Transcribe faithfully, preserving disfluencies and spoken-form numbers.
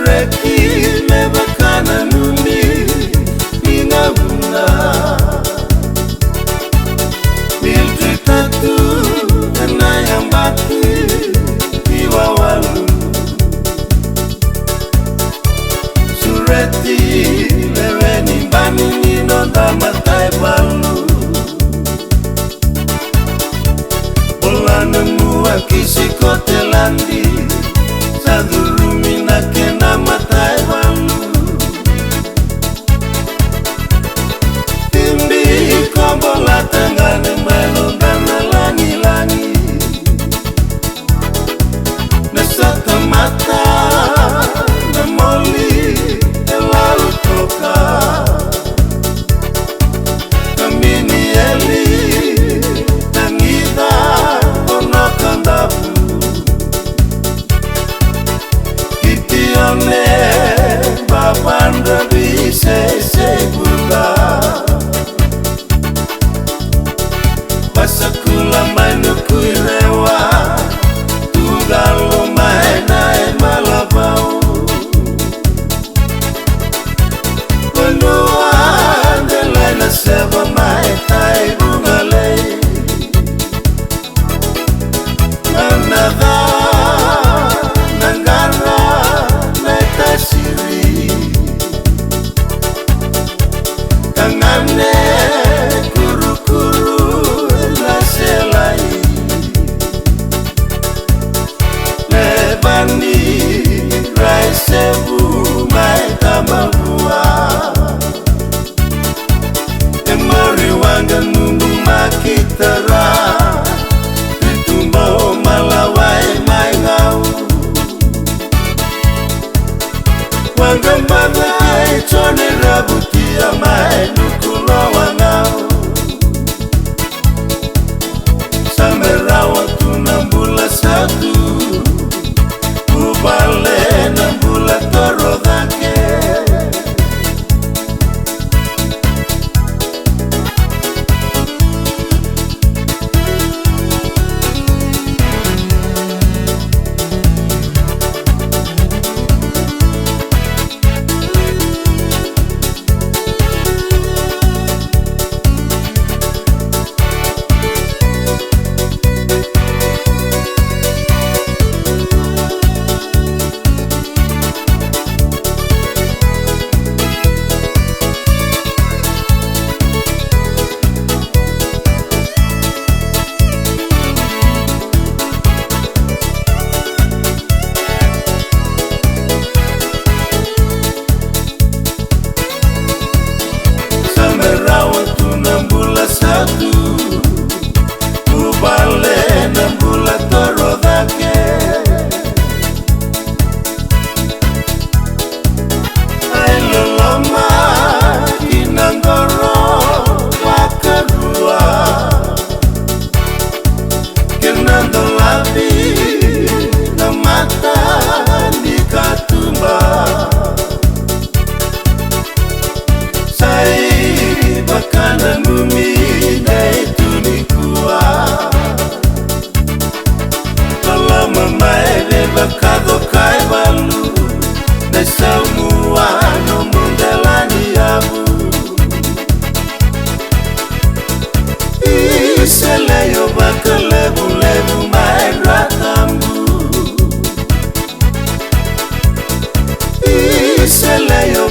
Reki me vaka na numi ni gauna. Mildred Tatu ena yabaki ni wawalu. Sureti lewe ni bani ni noda mataivalu. Bola na mua ki Sikoteladi, sa curumi na kena mataivalu. Tibi ko Bola tagane mai noda na lagilagi. Na sota mata na moli e lalu toka. Kaminieli na gita o Nokadavu. Kitione Bavadra Viseisei Buta. Vasakula mai Nukuirewa, Tugalo mai na i Malavau. Vanua delai na seva mai tai Vugalei. Ganaca na qara na i Tasiri. Tagane kurukuru na selai. Levani rai sevu mai Tabavua. E mori waqa nunu makitara. Rituba o Malawai mai Gau. Waqa baca i Jone Ravutia mai Nukulowa Gau. Sa me rawa tu na bula sa tu. Vuvale na bula toro cake. Sa me rawa tu na bula sa tu. Vuvale na bula toro cake. Ai loloma ki na qoro vakarua. Kena dolavi na mata ni katuba. Sa i vaka na numi dei tu nikua. Loloma mai vei vakacokai valu. Na saumua nomu dela ni yavu. Iseleyo vakalevulevu mai Ratabu. Iseleyo